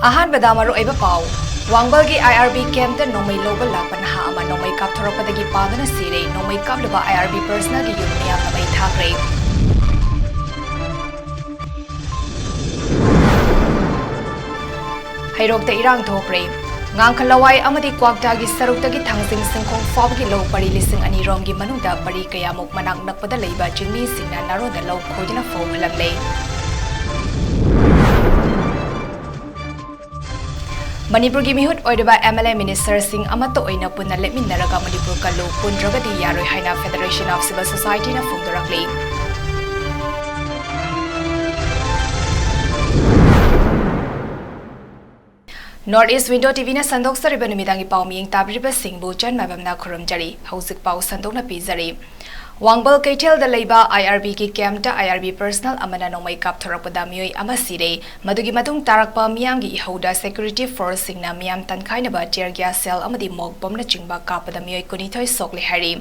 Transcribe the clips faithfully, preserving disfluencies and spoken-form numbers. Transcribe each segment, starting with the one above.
ꯑꯍꯥꯟꯕꯗ ꯃꯔꯨꯑꯣꯏꯕ ꯄꯥꯎ꯫ ꯋꯥꯡꯕꯜꯒꯤ I R B campꯇ ꯅꯣꯡꯃꯩ ꯂꯧꯕ ꯂꯥꯛꯄ ꯅꯍꯥ ꯑꯃ ꯅꯣꯡꯃꯩ ꯀꯥꯞꯊꯣꯔꯛꯄꯗꯒꯤ ꯄꯥꯟꯗꯨꯅ ꯁꯤꯔꯦ꯫ ꯅꯣꯡꯃꯩ ꯀꯥꯞꯂꯤꯕ I R B personnelꯒꯤ ꯌꯨꯝ ꯃꯤꯌꯥꯝꯅ ꯃꯩ ꯊꯥꯈ꯭ꯔꯦ꯫ ꯍꯩꯔꯣꯛꯇ ꯏꯔꯥꯡ ꯊꯣꯛꯈ꯭ꯔꯦ꯫ ꯉꯥꯡꯈ ꯂꯋꯥꯏ ꯑꯃꯗꯤ ꯀ꯭ꯋꯥꯛꯇꯥꯒꯤ ꯁꯔꯨꯛꯇꯒꯤ ꯊꯥꯡꯖꯤꯡ ꯁꯤꯡꯈꯣꯡ ꯐꯥꯎꯕꯒꯤ ꯂꯧ ꯄꯔꯤ ꯂꯤꯁꯤꯡ ꯑꯅꯤ ꯔꯣꯝꯒꯤ ꯃꯅꯨꯡꯗ ꯄꯔꯤ ꯀꯌꯥꯃꯨꯛ ꯃꯅꯥꯛ ꯅꯛꯄꯗ ꯂꯩꯕ ꯆꯤꯡꯃꯤꯁꯤꯡꯅ ꯅꯥꯔꯣꯟꯗ ꯂꯧ ꯈꯣꯏꯗꯨꯅ ꯐꯧ ꯍꯨꯜꯂꯝꯂꯦ꯫ ꯃꯅꯤꯄꯨꯔꯒꯤ ꯃꯤꯍꯨꯠ ꯑꯣꯏꯔꯤꯕ M L A ministerꯁꯤꯡ ꯑꯃꯠꯇ ꯑꯣꯏꯅ ꯄꯨꯟꯅ ꯂꯦꯞꯃꯤꯟꯅꯔꯒ ꯃꯅꯤꯄꯨꯔ ꯀꯜꯂꯨ, ꯄꯨꯟꯗ꯭ꯔꯒꯗꯤ ꯌꯥꯔꯣꯏ ꯍꯥꯏꯅ Federation of Civil Societyꯅ ꯐꯣꯡꯗꯣꯔꯛꯂꯤ꯫ North East Window TVꯅ ꯁꯟꯗꯣꯛꯆꯔꯤꯕ ꯅꯨꯃꯤꯗꯥꯡꯒꯤ ꯄꯥꯎ ꯃꯤꯌꯦꯡ ꯇꯥꯕꯤꯔꯤꯕꯁꯤꯡꯕꯨ ꯆꯟꯃꯥꯏꯕꯝꯅ ꯈꯨꯔꯨꯝꯖꯔꯤ꯫ ꯍꯧꯖꯤꯛ ꯄꯥꯎ ꯁꯟꯗꯣꯛꯅ ꯄꯤꯖꯔꯤ꯫ ꯋꯥꯡꯕꯜ ꯀꯩꯊꯦꯜꯗ ꯂꯩꯕ I R Bꯒꯤ campꯇ I R B personnel ꯑꯃꯅ ꯅꯣꯡꯃꯩ ꯀꯥꯞꯊꯣꯔꯛꯄꯗ ꯃꯤꯑꯣꯏ ꯑꯃ ꯁꯤꯔꯦ꯫ ꯃꯗꯨꯒꯤ ꯃꯇꯨꯡ ꯇꯥꯔꯛꯄ ꯃꯤꯌꯥꯝꯒꯤ ꯏꯍꯧꯗ security forceꯁꯤꯡꯅ ꯃꯤꯌꯥꯝ ꯇꯟꯈꯥꯏꯅꯕ tear gas shell ꯑꯃꯗꯤ mock bombꯅꯆꯤꯡꯕ ꯀꯥꯞꯄꯗ ꯃꯤꯑꯣꯏ ꯀꯨꯟꯅꯤꯊꯣꯏ ꯁꯣꯛꯂꯦ ꯍꯥꯏꯔꯤ꯫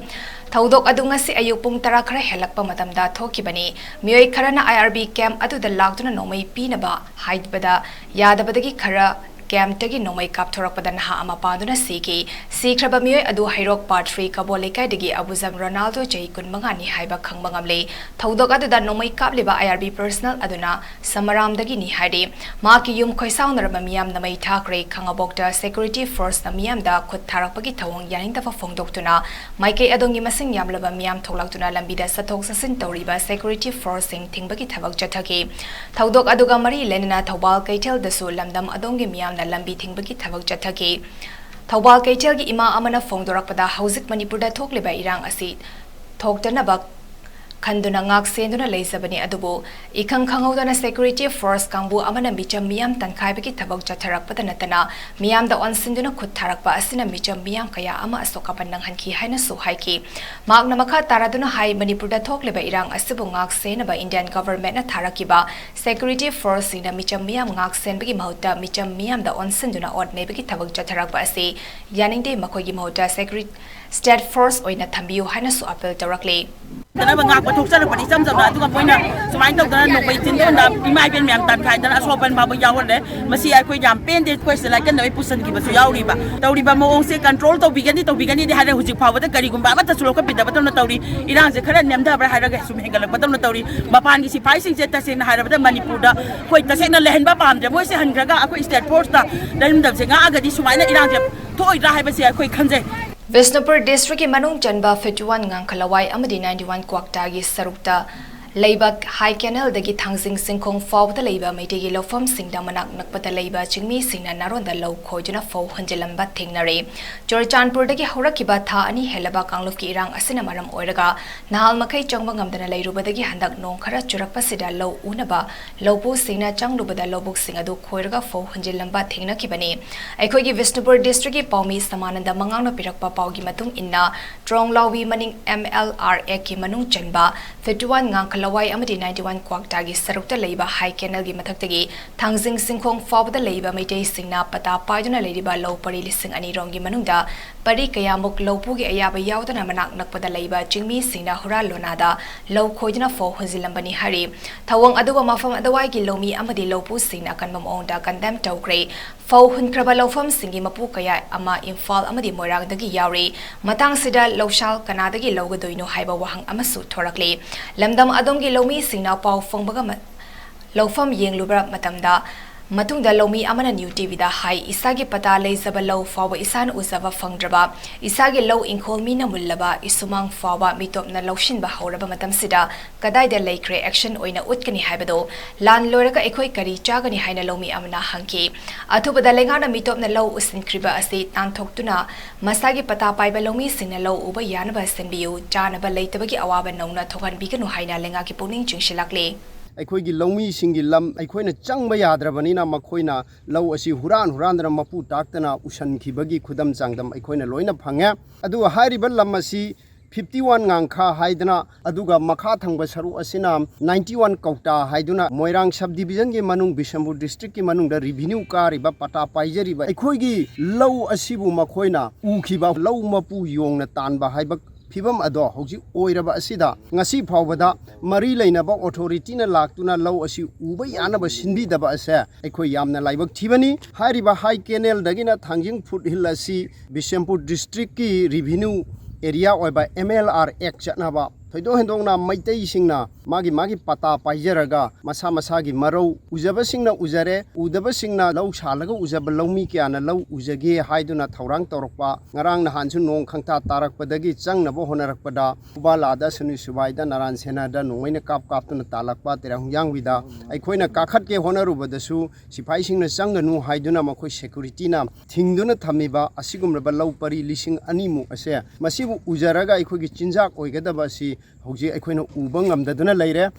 ꯊꯧꯗꯣꯛ ꯑꯗꯨ ꯉꯁꯤ ꯑꯌꯨꯛ ꯄꯨꯡ ꯇꯔꯥ ꯈꯔ ꯍꯦꯜꯂꯛꯄ ꯃꯇꯝꯗ ꯊꯣꯛꯈꯤꯕꯅꯤ꯫ ꯃꯤꯑꯣꯏ ꯈꯔꯅ I R B camp ꯑꯗꯨꯗ ꯂꯥꯛꯇꯨꯅ ꯅꯣꯡꯃꯩ ꯄꯤꯅꯕ ꯍꯥꯏꯕꯗ ꯌꯥꯗꯕꯗꯒꯤ ꯈꯔ campꯇꯒꯤ ꯅꯣꯡꯃꯩ ꯀꯥꯞꯊꯣꯔꯛꯄꯗ ꯅꯍꯥ ꯑꯃ ꯄꯥꯟꯗꯨꯅ ꯁꯤꯈꯤ꯫ ꯁꯤꯈ꯭ꯔꯕ ꯃꯤꯑꯣꯏ ꯑꯗꯨ ꯍꯩꯔꯣꯛ part three ꯀꯕꯣ ꯂꯩꯀꯥꯏꯗꯒꯤ ꯑꯕꯨꯖꯝ ꯔꯣꯅꯥꯜꯗꯣ, ꯆꯍꯤ ꯀꯨꯟꯃꯉꯥꯅꯤ ꯍꯥꯏꯕ ꯈꯪꯕ ꯉꯝꯂꯦ꯫ ꯊꯧꯗꯣꯛ ꯑꯗꯨꯗ ꯅꯣꯡꯃꯩ ꯀꯥꯞꯂꯤꯕ I R B personnel ꯑꯗꯨꯅ ꯁꯃꯔꯥꯝꯗꯒꯤꯅꯤ ꯍꯥꯏꯔꯤ꯫ ꯃꯍꯥꯛꯀꯤ ꯌꯨꯝ ꯈꯣꯏꯁꯥꯎꯅꯔꯕ ꯃꯤꯌꯥꯝꯅ ꯃꯩ ꯊꯥꯈ꯭ꯔꯦ꯫ ꯈꯥꯉꯕꯣꯛꯇ security forceꯅ ꯃꯤꯌꯥꯝꯗ ꯈꯨꯠ ꯊꯥꯔꯛꯄꯒꯤ ꯊꯧꯑꯣꯡ ꯌꯥꯅꯤꯡꯗꯕ ꯐꯣꯡꯗꯣꯛꯇꯨꯅ ꯃꯥꯏꯀꯩ ꯑꯗꯣꯝꯒꯤ ꯃꯁꯤꯡ ꯌꯥꯝꯂꯕ ꯃꯤꯌꯥꯝ ꯊꯣꯛꯂꯛꯇꯨꯅ ꯂꯝꯕꯤꯗ ꯆꯠꯊꯣꯛ ꯆꯠꯁꯤꯟ ꯇꯧꯔꯤꯕ security forceꯁꯤꯡ ꯊꯤꯡꯕꯒꯤ ꯊꯕꯛ ꯆꯠꯊꯈꯤ꯫ ꯊꯧꯗꯣꯛ ꯑꯗꯨꯒ ꯃꯔꯤ ꯂꯩꯅꯅ ꯊꯧꯕꯥꯜ ꯀꯩꯊꯦꯜꯗꯁꯨ ꯂꯝꯗꯝ ꯑꯗꯣꯝꯒꯤ ꯃꯤꯌꯥꯝꯅ ꯂꯝꯕꯤ ꯊꯤꯡꯕꯒꯤ ꯊꯕꯛ ꯆꯠꯊꯈꯤ꯫ ꯊꯧꯕꯥꯜ ꯀꯩꯊꯦꯜꯒꯤ ꯏꯃꯥ ꯑꯃꯅ ꯐꯣꯡꯗꯣꯔꯛꯄꯗ, ꯍꯧꯖꯤꯛ ꯃꯅꯤꯄꯨꯔꯗ ꯊꯣꯛꯂꯤꯕ ꯏꯔꯥꯡ ꯑꯁꯤ ꯊꯣꯛꯇꯅꯕ ꯈꯟꯗꯨꯅ ꯉꯥꯛ ꯁꯦꯟꯗꯨꯅ ꯂꯩꯖꯕꯅꯤ, ꯑꯗꯨꯕꯨ ꯏꯈꯪ ꯈꯪꯍꯧꯗꯅ security force ꯀꯥꯡꯕꯨ ꯑꯃꯅ ꯃꯤꯆꯝ ꯃꯤꯌꯥꯝ ꯇꯟꯈꯥꯏꯕꯒꯤ ꯊꯕꯛ ꯆꯠꯊꯔꯛꯄꯗ ꯅꯠꯇꯅ ꯃꯤꯌꯥꯝꯗ ꯑꯣꯟꯁꯤꯟꯗꯨꯅ ꯈꯨꯠ ꯊꯥꯔꯛꯄ ꯑꯁꯤꯅ ꯃꯤꯆꯝ ꯃꯤꯌꯥꯝ ꯀꯌꯥ ꯑꯃ ꯑꯁꯣꯛ ꯑꯄꯟ ꯅꯪꯍꯟꯈꯤ ꯍꯥꯏꯅꯁꯨ ꯍꯥꯏꯈꯤ꯫ ꯃꯍꯥꯛꯅ ꯃꯈꯥ ꯇꯥꯔꯗꯨꯅ ꯍꯥꯏ, ꯃꯅꯤꯄꯨꯔꯗ ꯊꯣꯛꯂꯤꯕ ꯏꯔꯥꯡ ꯑꯁꯤꯕꯨ ꯉꯥꯛ ꯁꯦꯟꯅꯕ Indian governmentꯅ ꯊꯥꯔꯛꯈꯤꯕ security forceꯁꯤꯡꯅ ꯃꯤꯆꯝ ꯃꯤꯌꯥꯝ ꯉꯥꯛ ꯁꯦꯟꯕꯒꯤ ꯃꯍꯨꯠꯇ ꯃꯤꯆꯝ ꯃꯤꯌꯥꯝꯗ ꯑꯣꯟꯁꯤꯟꯗꯨꯅ ꯑꯣꯠ ꯅꯩꯕꯒꯤ ꯊꯕꯛ ꯆꯠꯊꯔꯛꯄ ꯑꯁꯤ ꯌꯥꯅꯤꯡꯗꯦ꯫ ꯃꯈꯣꯏꯒꯤ ꯃꯍꯨꯠꯇ security ꯁ꯭ꯇꯦꯠ ꯐꯣꯔꯁ ꯑꯣꯏꯅ ꯊꯝꯕꯤꯌꯨ ꯍꯥꯏꯅꯁꯨ ꯑꯥꯄꯤꯜ ꯇꯧꯔꯛꯂꯤ꯫ ꯗꯅꯕ ꯉꯥꯛꯄ ꯊꯣꯛꯆꯔꯛꯄꯅꯤ꯫ ꯏꯆꯝ ꯆꯝꯅ ꯑꯗꯨꯒ ꯃꯣꯏꯅ ꯁꯨꯃꯥꯏꯅ ꯇꯧꯗꯅ ꯅꯣꯡꯃꯩ ꯆꯤꯟꯗꯣꯟꯗ ꯏꯃꯥ ꯏꯕꯦꯟ ꯃꯌꯥꯝ ꯇꯥꯟꯈꯥꯏꯗꯅ ꯑꯁꯣꯛ ꯑꯄꯟ ꯐꯥꯎꯕ ꯌꯥꯎꯍꯜꯂꯦ꯫ ꯃꯁꯤ ꯑꯩꯈꯣꯏ ꯌꯥꯝ ꯄꯦꯟꯗꯦ꯫ ꯑꯩꯈꯣꯏ ꯁꯤꯗ ꯂꯥꯏꯀꯟꯗꯕꯩ ꯄꯨꯁꯤꯟꯈꯤꯕꯁꯨ ꯌꯥꯎꯔꯤꯕ꯫ ꯇꯧꯔꯤꯕ ꯃꯑꯣꯡꯁꯦ ꯀꯟꯇ꯭ꯔꯣꯜ ꯇꯧꯕꯤꯒꯅꯤ ꯇꯧꯕꯤꯒꯅꯤꯗꯤ ꯍꯥꯏꯔꯦ, ꯍꯧꯖꯤꯛ ꯐꯥꯎꯕꯗ ꯀꯔꯤꯒꯨꯝꯕ ꯑꯃꯠꯇꯁꯨ ꯂꯧꯈꯠꯄꯤꯗꯕꯗꯧꯅ ꯇꯧꯔꯤ꯫ ꯏꯔꯥꯡꯁꯦ ꯈꯔ ꯅꯦꯝꯊꯕ꯭ꯔꯥ ꯍꯥꯏꯔꯒ ꯁꯨꯝ ꯍꯦꯟꯒꯠꯂꯛꯄꯗꯧꯅ ꯇꯧꯔꯤ꯫ ꯃꯄꯥꯟꯒꯤ ꯁꯤꯐꯥꯏꯁꯤꯡꯁꯦ ꯇꯁꯦꯡꯅ ꯍꯥꯏꯔꯕꯗ ꯃꯅꯤꯄꯨꯔꯗ ꯑꯩꯈꯣꯏ ꯇꯁꯦꯡꯅ ꯂꯩꯍꯟꯕ ꯄꯥꯝꯗ꯭ꯔꯦ꯫ ꯃꯣꯏꯁꯦ ꯍꯟꯈ꯭ꯔꯒ ꯑꯩꯈꯣꯏ ꯁ꯭ꯇꯦꯠ ꯐꯣꯔꯁꯇ ꯂꯩꯔꯝꯗꯕꯁꯦ ꯉꯥꯛꯑꯒꯗꯤ ꯁꯨꯃꯥꯏꯅ ꯏꯔꯥꯡꯁꯦ ꯊꯣꯛꯑꯣꯏꯗ꯭ꯔꯥ ꯍꯥꯏꯕꯁꯦ ꯑꯩꯈꯣꯏ ꯈꯟꯖꯩ꯫ ꯕꯤꯁꯅꯨꯄꯨꯔ ꯗꯤꯁꯇ꯭ꯔꯤꯛꯀꯤ ꯃꯅꯨꯡ ꯆꯟꯕ ꯐꯤꯐꯇꯤ ꯋꯥꯟ ꯉꯥꯡꯈꯂꯋꯥꯏ ꯑꯃꯗꯤ ꯅꯥꯏꯟꯇꯤ ꯋꯥꯟ ꯀ꯭ꯋꯥꯛꯇꯥꯒꯤ ꯁꯔꯨꯛꯇ ꯂꯩꯕ ꯍꯥꯏ ꯀꯦꯅꯦꯜꯗꯒꯤ ꯊꯥꯡꯖꯤꯡ ꯆꯤꯡꯈꯣꯡ ꯐꯥꯎꯕꯗ ꯂꯩꯕ ꯃꯩꯇꯩꯒꯤ ꯂꯧꯐꯝꯁꯤꯡꯗ ꯃꯅꯥꯛ ꯅꯛꯄꯗ ꯂꯩꯕ ꯆꯤꯡꯃꯤꯁꯤꯡꯅ ꯅꯥꯔꯣꯟꯗ ꯂꯧ ꯈꯣꯏꯗꯨꯅ ꯐꯧ ꯍꯨꯟꯖꯤꯜꯂꯝꯕ ꯊꯦꯡꯅꯔꯦ꯫ ꯆꯨꯔꯆꯥꯟꯄꯨꯔꯗꯒꯤ ꯍꯧꯔꯛꯈꯤꯕ ꯊꯥ ꯑꯅꯤ ꯍꯦꯜꯂꯕ ꯀꯥꯡꯂꯨꯞꯀꯤ ꯏꯔꯥꯡ ꯑꯁꯤꯅ ꯃꯔꯝ ꯑꯣꯏꯔꯒ ꯅꯍꯥꯜ ꯃꯈꯩ ꯆꯪꯕ ꯉꯝꯗꯅ ꯂꯩꯔꯨꯕꯗꯒꯤ ꯍꯟꯗꯛ ꯅꯣꯡ ꯈꯔ ꯆꯨꯔꯛꯄꯁꯤꯗ ꯂꯧ ꯎꯅꯕ ꯂꯧꯄꯨꯁꯤꯡꯅ ꯆꯪꯂꯨꯕꯗ ꯂꯧꯕꯨꯛꯁꯤꯡ ꯑꯗꯨ ꯈꯣꯏꯔꯒ ꯐꯧ ꯍꯨꯟꯖꯤꯜꯂꯝꯕ ꯊꯦꯡꯅꯈꯤꯕꯅꯤ꯫ ꯑꯩꯈꯣꯏꯒꯤ ꯕꯤꯁꯅꯨꯄꯨꯔ ꯗꯤꯁꯇ꯭ꯔꯤꯛꯀꯤ ꯄꯥꯎꯃꯤ ꯁꯃꯥꯅꯟꯗ ꯃꯉꯥꯡꯅ ꯄꯤꯔꯛꯄ ꯄꯥꯎꯒꯤ ꯃꯇꯨꯡ ꯏꯟꯅ, ꯇ꯭ꯔꯣꯡꯂꯥꯎꯕꯤ ꯃꯅꯤꯡ ꯑꯦꯝ ꯑꯦꯜ ꯑꯥꯔ ꯑꯦꯛꯀꯤ ꯃꯅꯨꯡ ꯆꯟꯕ ꯐꯤꯐꯇꯤ ꯋꯥꯟ ꯉꯥꯡꯈꯂꯋꯥꯏ ꯑꯃꯗꯤ ꯅꯥꯏꯟꯇꯤ ꯋꯥꯟ ꯀ꯭ꯋꯥꯛꯇꯥꯒꯤ ꯁꯔꯨꯛꯇ ꯂꯩꯕ ꯍꯥꯏ ꯀꯦꯅꯦꯜꯒꯤ ꯃꯊꯛꯇꯒꯤ ꯊꯥꯡꯖꯤꯡ ꯆꯤꯡꯈꯣꯡ ꯐꯥꯎꯕꯗ ꯂꯩꯕ ꯃꯩꯇꯩꯁꯤꯡꯅ ꯄꯇꯥ ꯄꯥꯏꯗꯨꯅ ꯂꯩꯔꯤꯕ ꯂꯧ ꯄꯔꯤ ꯂꯤꯁꯤꯡ ꯑꯅꯤ ꯔꯣꯝꯒꯤ ꯃꯅꯨꯡꯗ ꯄꯔꯤ ꯀꯌꯥꯃꯨꯛ ꯂꯧꯄꯨꯒꯤ ꯑꯌꯥꯕ ꯌꯥꯎꯗꯅ ꯃꯅꯥꯛ ꯅꯛꯄꯗ ꯂꯩꯕ ꯆꯤꯡꯃꯤꯁꯤꯡꯅ ꯍꯨꯔꯥꯟ ꯂꯣꯅꯥꯗ ꯂꯧ ꯈꯣꯏꯗꯨꯅ ꯐꯧ ꯍꯨꯟꯖꯤꯜꯂꯝꯕꯅꯤ ꯍꯥꯏꯔꯤ꯫ ꯊꯧꯑꯣꯡ ꯑꯗꯨꯕꯨ ꯃꯐꯝ ꯑꯗꯨꯋꯥꯏꯒꯤ ꯂꯧꯃꯤ ꯑꯃꯗꯤ ꯂꯧꯄꯨꯁꯤꯡꯅ ꯑꯀꯟꯕ ꯃꯑꯣꯡꯗ ꯀꯟꯗꯦꯝ ꯇꯧꯈ꯭ꯔꯦ꯫ ꯐꯧ ꯍꯨꯟꯈ꯭ꯔꯕ ꯂꯧꯐꯝꯁꯤꯡꯒꯤ ꯃꯄꯨ ꯀꯌꯥ ꯑꯃ ꯏꯝꯐꯥꯜ ꯑꯃꯗꯤ ꯃꯣꯏꯔꯥꯡꯗꯒꯤ ꯌꯥꯎꯔꯤ꯫ ꯃꯇꯥꯡꯁꯤꯗ ꯂꯧꯁꯥꯜ ꯀꯅꯥꯗꯒꯤ ꯂꯧꯒꯗꯣꯏꯅꯣ ꯍꯥꯏꯕ ꯋꯥꯍꯪ ꯑꯃꯁꯨ ꯊꯣꯔꯛꯂꯤ꯫ ꯂꯝꯗꯝ ꯑꯗꯣꯝꯒꯤ ꯂꯧꯃꯤꯁꯤꯡꯅ ꯄꯥꯎ ꯐꯪꯕꯒ ꯃ-, ꯂꯧꯐꯝ ꯌꯦꯡꯂꯨꯕ ꯃꯇꯝꯗ, ꯃꯇꯨꯡꯗ ꯂꯧꯃꯤ ꯑꯃꯅ ꯅ꯭ꯌꯨ ꯇꯤꯚꯤꯗ ꯍꯥꯏ, ꯏꯁꯥꯒꯤ ꯄꯇꯥ ꯂꯩꯖꯕ ꯂꯧ ꯐꯥꯎꯕ ꯏꯁꯥꯅ ꯎꯖꯕ ꯐꯪꯗ꯭ꯔꯕ, ꯏꯁꯥꯒꯤ ꯂꯧ ꯏꯪꯈꯣꯜ ꯃꯤꯅ ꯃꯨꯜꯂꯕ, ꯏꯁꯨꯃꯥꯡ ꯐꯥꯎꯕ ꯃꯤꯇꯣꯞꯅ ꯂꯧꯁꯤꯟꯕ ꯍꯧꯔꯕ ꯃꯇꯝꯁꯤꯗ ꯀꯗꯥꯏꯗ ꯂꯩꯈ꯭ꯔꯦ, ꯑꯦꯛꯁꯟ ꯑꯣꯏꯅ ꯎꯠꯀꯅꯤ ꯍꯥꯏꯕꯗꯣ, ꯂꯥꯟ ꯂꯣꯏꯔꯒ ꯑꯩꯈꯣꯏ ꯀꯔꯤ ꯆꯥꯒꯅꯤ ꯍꯥꯏꯅ ꯂꯧꯃꯤ ꯑꯃꯅ ꯍꯪꯈꯤ꯫ ꯑꯊꯨꯕꯗ ꯂꯩꯉꯥꯛꯅ ꯃꯤꯇꯣꯞꯅ ꯂꯧ ꯎꯁꯤꯟꯈ꯭ꯔꯤꯕ ꯑꯁꯤ ꯇꯥꯟꯊꯣꯛꯇꯨꯅ ꯃꯁꯥꯒꯤ ꯄꯇꯥ ꯄꯥꯏꯕ ꯂꯧꯃꯤꯁꯤꯡꯅ ꯂꯧ ꯎꯕ ꯌꯥꯅꯕ ꯁꯤꯟꯕꯤꯌꯨ, ꯆꯥꯅꯕ ꯂꯩꯇꯕꯒꯤ ꯑꯋꯥꯕ ꯅꯧꯅ ꯊꯣꯛꯍꯟꯕꯤꯒꯅꯨ ꯍꯥꯏꯅ ꯂꯩꯉꯥꯛꯀꯤ ꯄꯨꯛꯅꯤꯡ ꯆꯤꯡꯁꯤꯜꯂꯛꯂꯤ꯫ ꯑꯩꯈꯣꯏꯒꯤ ꯂꯧꯃꯤꯁꯤꯡꯒꯤ ꯂꯝ ꯑꯩꯈꯣꯏꯅ ꯆꯪꯕ ꯌꯥꯗ꯭ꯔꯕꯅꯤꯅ ꯃꯈꯣꯏꯅ ꯂꯧ ꯑꯁꯤ ꯍꯨꯔꯥꯟ ꯍꯨꯔꯥꯟꯗꯅ ꯃꯄꯨ ꯇꯥꯛꯇꯅ ꯎꯁꯟꯈꯤꯕꯒꯤ ꯈꯨꯗꯝ ꯆꯥꯡꯗꯝ ꯑꯩꯈꯣꯏꯅ ꯂꯣꯏꯅ ꯐꯪꯉꯦ꯫ ꯑꯗꯨꯒ ꯍꯥꯏꯔꯤꯕ ꯂꯝ ꯑꯁꯤ ꯐꯤꯐꯇꯤ ꯋꯥꯟ ꯉꯥꯡꯈꯥ ꯍꯥꯏꯗꯅ, ꯑꯗꯨꯒ ꯃꯈꯥ ꯊꯪꯕ ꯁꯔꯨꯛ ꯑꯁꯤꯅ ꯅꯥꯏꯟꯇꯤ ꯋꯥꯟ ꯀꯧꯇꯥ ꯍꯥꯏꯗꯨꯅ ꯃꯣꯏꯔꯥꯡ sub division ꯒꯤ ꯃꯅꯨꯡ, ꯕꯤꯁꯦꯝꯄꯨꯔ district ꯀꯤ ꯃꯅꯨꯡꯗ revenue ꯀꯥꯔꯤꯕ, ꯄꯇꯥ ꯄꯥꯏꯖꯔꯤꯕ ꯑꯩꯈꯣꯏꯒꯤ ꯂꯧ ꯑꯁꯤꯕꯨ ꯃꯈꯣꯏꯅ ꯎꯈꯤꯕ ꯂꯧ ꯃꯄꯨ ꯌꯣꯡꯅ ꯇꯥꯟꯕ ꯍꯥꯏꯕ ꯐꯤꯕꯝ ꯑꯗꯣ ꯍꯧꯖꯤꯛ ꯑꯣꯏꯔꯕ ꯑꯁꯤꯗ, ꯉꯁꯤ ꯐꯥꯎꯕꯗ ꯃꯔꯤ ꯂꯩꯅꯕ authority ꯅ ꯂꯥꯛꯇꯨꯅ ꯂꯧ ꯑꯁꯤ ꯎꯕ ꯌꯥꯅꯕ ꯁꯤꯟꯕꯤꯗꯕ ꯑꯁꯦ ꯑꯩꯈꯣꯏ ꯌꯥꯝꯅ ꯂꯥꯏꯕꯛ ꯊꯤꯕꯅꯤ꯫ ꯍꯥꯏꯔꯤꯕ high canal ꯗꯒꯤꯅ ꯊꯥꯡꯖꯤꯡ foothill ꯑꯁꯤ ꯕꯤꯁꯦꯝꯄꯨꯔ district ꯀꯤ revenue area ꯑꯣꯏꯕ M L R Act ꯆꯠꯅꯕ, ꯊꯣꯏꯗꯣꯛ ꯍꯦꯟꯗꯣꯛꯅ ꯃꯩꯇꯩꯁꯤꯡꯅ ꯃꯥꯒꯤ ꯃꯥꯒꯤ ꯄꯇꯥ ꯄꯥꯏꯖꯔꯒ ꯃꯁꯥ ꯃꯁꯥꯒꯤ ꯃꯔꯧ, ꯎꯖꯕꯁꯤꯡꯅ ꯎꯖꯔꯦ, ꯎꯗꯕꯁꯤꯡꯅ ꯂꯧ ꯁꯥꯜꯂꯒ ꯎꯖꯕ ꯂꯧꯃꯤ ꯀꯌꯥꯅ ꯂꯧ ꯎꯖꯒꯦ ꯍꯥꯏꯗꯨꯅ ꯊꯧꯔꯥꯡ ꯇꯧꯔꯛꯄ, ꯉꯔꯥꯡ ꯅꯍꯥꯟꯁꯨ ꯅꯣꯡ ꯈꯪꯇꯥ ꯇꯥꯔꯛꯄꯗꯒꯤ ꯆꯪꯅꯕ ꯍꯣꯠꯅꯔꯛꯄꯗ ꯈꯨꯕꯥꯂꯥꯗ, ꯁꯅꯨ ꯁꯨꯕꯥꯏꯗ, ꯅꯔꯥꯟ ꯁꯦꯅꯥꯗ ꯅꯣꯡꯃꯩꯅ ꯀꯥꯞ ꯀꯥꯞꯇꯨꯅ ꯇꯥꯜꯂꯛꯄ, ꯇꯦꯔꯥꯍꯨꯡꯌꯥꯡꯕꯤꯗ ꯑꯩꯈꯣꯏꯅ ꯀꯥꯈꯠꯀꯦ ꯍꯣꯠꯅꯔꯨꯕꯗꯁꯨ ꯁꯤꯐꯥꯏꯁꯤꯡꯅ ꯆꯪꯒꯅꯨ ꯍꯥꯏꯗꯨꯅ ꯃꯈꯣꯏ security ꯅ ꯊꯤꯡꯗꯨꯅ ꯊꯝꯃꯤꯕ ꯑꯁꯤꯒꯨꯝꯂꯕ ꯂꯧ ꯄꯔꯤ ꯂꯤꯁꯤꯡ ꯑꯅꯤꯃꯨꯛ ꯑꯁꯦ, ꯃꯁꯤꯕꯨ ꯎꯖꯔꯒ ꯑꯩꯈꯣꯏꯒꯤ ꯆꯤꯟꯖꯥꯛ ꯑꯣꯏꯒꯗꯕ ꯑꯁꯤ ꯍꯧꯖꯤꯛ ꯑꯩꯈꯣꯏꯅ ꯎꯕ ꯉꯝꯗꯗꯨꯅ ꯂꯩꯔꯦ꯫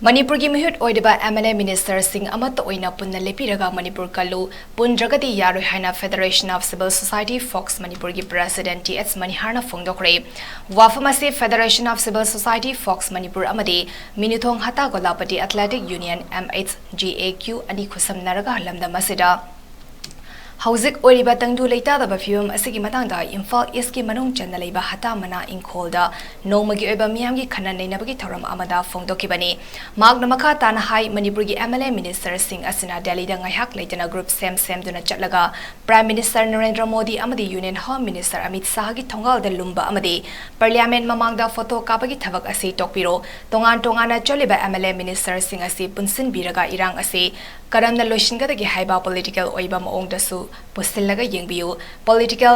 ꯃꯅꯤꯄꯨꯔꯒꯤ ꯃꯤꯍꯨꯠ ꯑꯣꯏꯔꯤꯕ M L A minister ꯁꯤꯡ ꯑꯃꯠꯇ ꯑꯣꯏꯅ ꯄꯨꯟꯅ ꯂꯦꯞꯄꯤꯔꯒ ꯃꯅꯤꯄꯨꯔ ꯀꯜꯂꯨ, ꯄꯨꯟꯗ꯭ꯔꯒꯗꯤ ꯌꯥꯔꯣꯏ ꯍꯥꯏꯅ Federation of Civil Society Folks ꯃꯅꯤꯄꯨꯔꯒꯤ president T H ꯃꯅꯤꯍꯥꯔꯅ ꯐꯣꯡꯗꯣꯛꯈ꯭ꯔꯦ꯫ ꯋꯥꯐꯝ ꯑꯁꯤ Federation of Civil Society Folks Manipur ꯑꯃꯗꯤ ꯃꯤꯅꯨꯊꯣꯡ ꯍꯇꯥ ꯒꯣꯂꯥꯄꯇꯤ Athletic Union, M H G A Q ꯑꯅꯤ ꯈꯨꯠꯁꯝꯅꯔꯒ ꯂꯝꯗꯝ ꯑꯁꯤꯗ ꯍꯧꯖꯤꯛ ꯑꯣꯏꯔꯤꯕ ꯇꯪꯗꯨ ꯂꯩꯇꯥꯗꯕ ꯐꯤꯕꯝ ꯑꯁꯤꯒꯤ ꯃꯇꯥꯡꯗ ꯏꯝꯐꯥꯜ ꯏꯁꯀꯤ ꯃꯅꯨꯡ ꯆꯟꯅ ꯂꯩꯕ ꯍꯇꯥ ꯃꯅꯥ ꯏꯪꯈꯣꯜꯗ ꯅꯣꯡꯃꯒꯤ ꯑꯣꯏꯕ ꯃꯤꯌꯥꯝꯒꯤ ꯈꯟꯅ ꯅꯩꯅꯕꯒꯤ ꯊꯧꯔꯝ ꯑꯃꯗ ꯐꯣꯡꯗꯣꯛꯈꯤꯕꯅꯤ꯫ ꯃꯍꯥꯛꯅ ꯃꯈꯥ ꯇꯥꯅ ꯍꯥꯏ, ꯃꯅꯤꯄꯨꯔꯒꯤ M L A minister ꯁꯤꯡ ꯑꯁꯤꯅ ꯗꯦꯜꯂꯤꯗ ꯉꯥꯏꯍꯥꯛ ꯂꯩꯇꯅ group ꯁꯦꯝ ꯁꯦꯝꯗꯨꯅ ꯆꯠꯂꯒ Prime Minister ꯅꯔꯦꯟꯗ꯭ꯔ ꯃꯣꯗꯤ ꯑꯃꯗꯤ Union Home Minister ꯑꯃꯤꯠ ꯁꯥꯍꯒꯤ ꯊꯣꯡꯒꯥꯜꯗ ꯂꯨꯝꯕ ꯑꯃꯗꯤ Parliament ꯃꯃꯥꯡꯗ photo ꯀꯥꯞꯄꯒꯤ ꯊꯕꯛ ꯑꯁꯤ ꯇꯣꯛꯄꯤꯔꯣ꯫ ꯇꯣꯉꯥꯟ ꯇꯣꯉꯥꯟꯅ ꯆꯠꯂꯤꯕ M L A minister ꯁꯤꯡ ꯑꯁꯤ ꯄꯨꯟꯁꯤꯟꯕꯤꯔꯒ ꯏꯔꯥꯡ ꯑꯁꯤ ꯀꯔꯝꯅ ꯂꯣꯏꯁꯤꯟꯒꯗꯒꯦ ꯍꯥꯏꯕ political ꯑꯣꯏꯕ ꯃꯑꯣꯡꯗꯁꯨ ꯄꯨꯁꯤꯜꯂꯒ ꯌꯦꯡꯕꯤꯌꯨ꯫ Political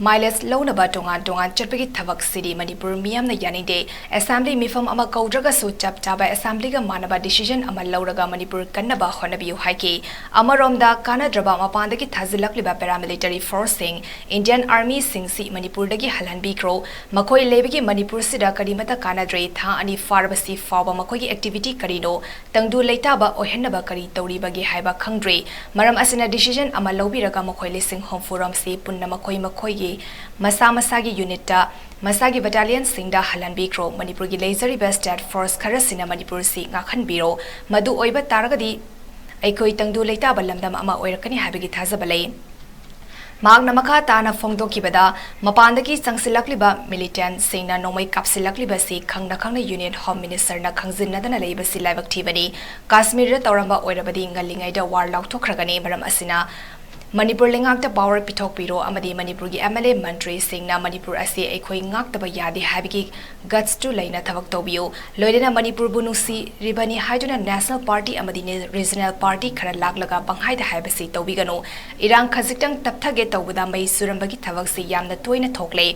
mileage ꯂꯧꯅꯕ ꯇꯣꯉꯥꯟ ꯇꯣꯉꯥꯟ ꯆꯠꯄꯒꯤ ꯊꯕꯛꯁꯤꯗꯤ ꯃꯅꯤꯄꯨꯔ ꯃꯤꯌꯥꯝꯅ ꯌꯥꯅꯤꯡꯗꯦ꯫ Assembly ꯃꯤꯐꯝ ꯑꯃ ꯀꯧꯗ꯭ꯔꯒꯁꯨ ꯆꯞ ꯆꯥꯕ Assembly ꯒ ꯃꯥꯟꯅꯕ decision ꯑꯃ ꯂꯧꯔꯒ ꯃꯅꯤꯄꯨꯔ ꯀꯟꯅꯕ ꯍꯣꯠꯅꯕꯤꯌꯨ ꯍꯥꯏꯈꯤ꯫ ꯑꯃꯔꯣꯝꯗ ꯀꯥꯟꯅꯗ꯭ꯔꯕ ꯃꯄꯥꯟꯗꯒꯤ ꯊꯥꯖꯤꯜꯂꯛꯂꯤꯕ paramilitary force ꯁꯤꯡ, Indian Army ꯁꯤꯡꯁꯤ ꯃꯅꯤꯄꯨꯔꯗꯒꯤ ꯍꯜꯍꯟꯕꯤꯈ꯭ꯔꯣ꯫ ꯃꯈꯣꯏ ꯂꯩꯕꯒꯤ ꯃꯅꯤꯄꯨꯔꯁꯤꯗ ꯀꯔꯤꯃꯠꯇ ꯀꯥꯟꯅꯗ꯭ꯔꯦ꯫ ꯊꯥ ꯑꯅꯤ ꯐꯥꯔꯕꯁꯤ ꯐꯥꯎꯕ ꯃꯈꯣꯏꯒꯤ activity ꯀꯔꯤꯅꯣ? ꯇꯪꯗꯨ ꯂꯩꯇꯥꯕ ꯑꯣꯏꯍꯟꯅꯕ ꯀꯔꯤ ꯇꯧꯔꯤꯕꯒꯦ ꯍꯥꯏꯕ ꯈꯪꯗ꯭ꯔꯦ꯫ ꯃꯔꯝ ꯑꯁꯤꯅ decision ꯑꯃ ꯂꯧꯕꯤꯔꯒ ꯃꯈꯣꯏ ꯂꯤꯁꯤꯡ ꯍꯨꯝꯐꯨ ꯔꯣꯝꯁꯤ ꯄꯨꯟꯅ ꯃꯈꯣꯏ ꯃꯈꯣꯏꯒꯤ ꯃꯁꯥ ꯃꯁꯥꯒꯤ ꯌꯨꯅꯤꯠꯇ, ꯃꯁꯥꯒꯤ ꯕꯠꯇꯥꯂꯤꯌꯟꯁꯤꯡꯗ ꯍꯜꯍꯟꯕꯤꯈ꯭ꯔꯣ꯫ ꯃꯅꯤꯄꯨꯔꯒꯤ ꯂꯩꯖꯔꯤꯕ ꯁ꯭ꯇꯦꯠ ꯐꯣꯔꯁ ꯈꯔꯁꯤꯅ ꯃꯅꯤꯄꯨꯔꯁꯤ ꯉꯥꯛꯍꯟꯕꯤꯔꯣ꯫ ꯃꯗꯨ ꯑꯣꯏꯕ ꯇꯥꯔꯒꯗꯤ ꯑꯩꯈꯣꯏ ꯇꯪꯗꯨ ꯂꯩꯇꯥꯕ ꯂꯝꯗꯝ ꯑꯃ ꯑꯣꯏꯔꯛꯀꯅꯤ ꯍꯥꯏꯕꯒꯤ ꯊꯥꯖꯕ ꯂꯩ꯫ ꯃꯍꯥꯛꯅ ꯃꯈꯥ ꯇꯥꯅ ꯐꯣꯡꯗꯣꯛꯈꯤꯕꯗ, ꯃꯄꯥꯟꯗꯒꯤ ꯆꯪꯁꯤꯜꯂꯛꯂꯤꯕ ꯃꯤꯂꯤꯇꯦꯟꯠꯁꯤꯡꯅ ꯅꯣꯡꯃꯩ ꯀꯥꯞꯁꯤꯜꯂꯛꯂꯤꯕꯁꯤ ꯈꯪꯅ ꯈꯪꯅ ꯌꯨꯅꯤꯌꯟ ꯍꯣꯝ ꯃꯤꯅꯤꯁꯇꯔꯅ ꯈꯪꯖꯤꯟꯅꯗꯅ ꯂꯩꯕꯁꯤ ꯂꯥꯏꯕꯛ ꯊꯤꯕꯅꯤ꯫ ꯀꯥꯁꯃꯤꯔꯗ ꯇꯧꯔꯝꯕ ꯑꯣꯏꯔꯕꯗꯤ ꯉꯜꯂꯤꯉꯩꯗ ꯋꯥꯔ ꯂꯥꯎꯊꯣꯛꯈ꯭ꯔꯒꯅꯤ꯫ ꯃꯔꯝ ꯑꯁꯤꯅ ꯃꯅꯤꯄꯨꯔ ꯂꯩꯉꯥꯛꯇ ꯄꯥꯋꯔ ꯄꯤꯊꯣꯛꯄꯤꯔꯣ ꯑꯃꯗꯤ ꯃꯅꯤꯄꯨꯔꯒꯤ ꯑꯦꯝ ꯑꯦꯜ ꯑꯦ ꯃꯟꯇ꯭ꯔꯤꯁꯤꯡꯅ ꯃꯅꯤꯄꯨꯔ ꯑꯁꯤ ꯑꯩꯈꯣꯏ ꯉꯥꯛꯇꯕ ꯌꯥꯗꯦ ꯍꯥꯏꯕꯒꯤ ꯒꯠꯁꯇꯨ ꯂꯩꯅ ꯊꯕꯛ ꯇꯧꯕꯤꯌꯨ꯫ ꯂꯣꯏꯅꯅ ꯃꯅꯤꯄꯨꯔꯕꯨ ꯅꯨꯡꯁꯤꯔꯤꯕꯅꯤ ꯍꯥꯏꯗꯨꯅ ꯅꯦꯁꯅꯦꯜ ꯄꯥꯔꯇꯤ ꯑꯃꯗꯤ ꯔꯤꯖꯅꯦꯜ ꯄꯥꯔꯇꯤ ꯈꯔ ꯂꯥꯛꯂꯒ ꯄꯪꯍꯥꯏꯗ ꯍꯥꯏꯕꯁꯤ ꯇꯧꯕꯤꯒꯅꯨ꯫ ꯏꯔꯥꯡ ꯈꯖꯤꯛꯇꯪ ꯇꯞꯊꯒꯦ ꯇꯧꯕꯗ ꯃꯩ ꯆꯨꯔꯝꯕꯒꯤ ꯊꯕꯛꯁꯤ ꯌꯥꯝꯅ ꯇꯣꯏꯅ ꯊꯣꯛꯂꯦ꯫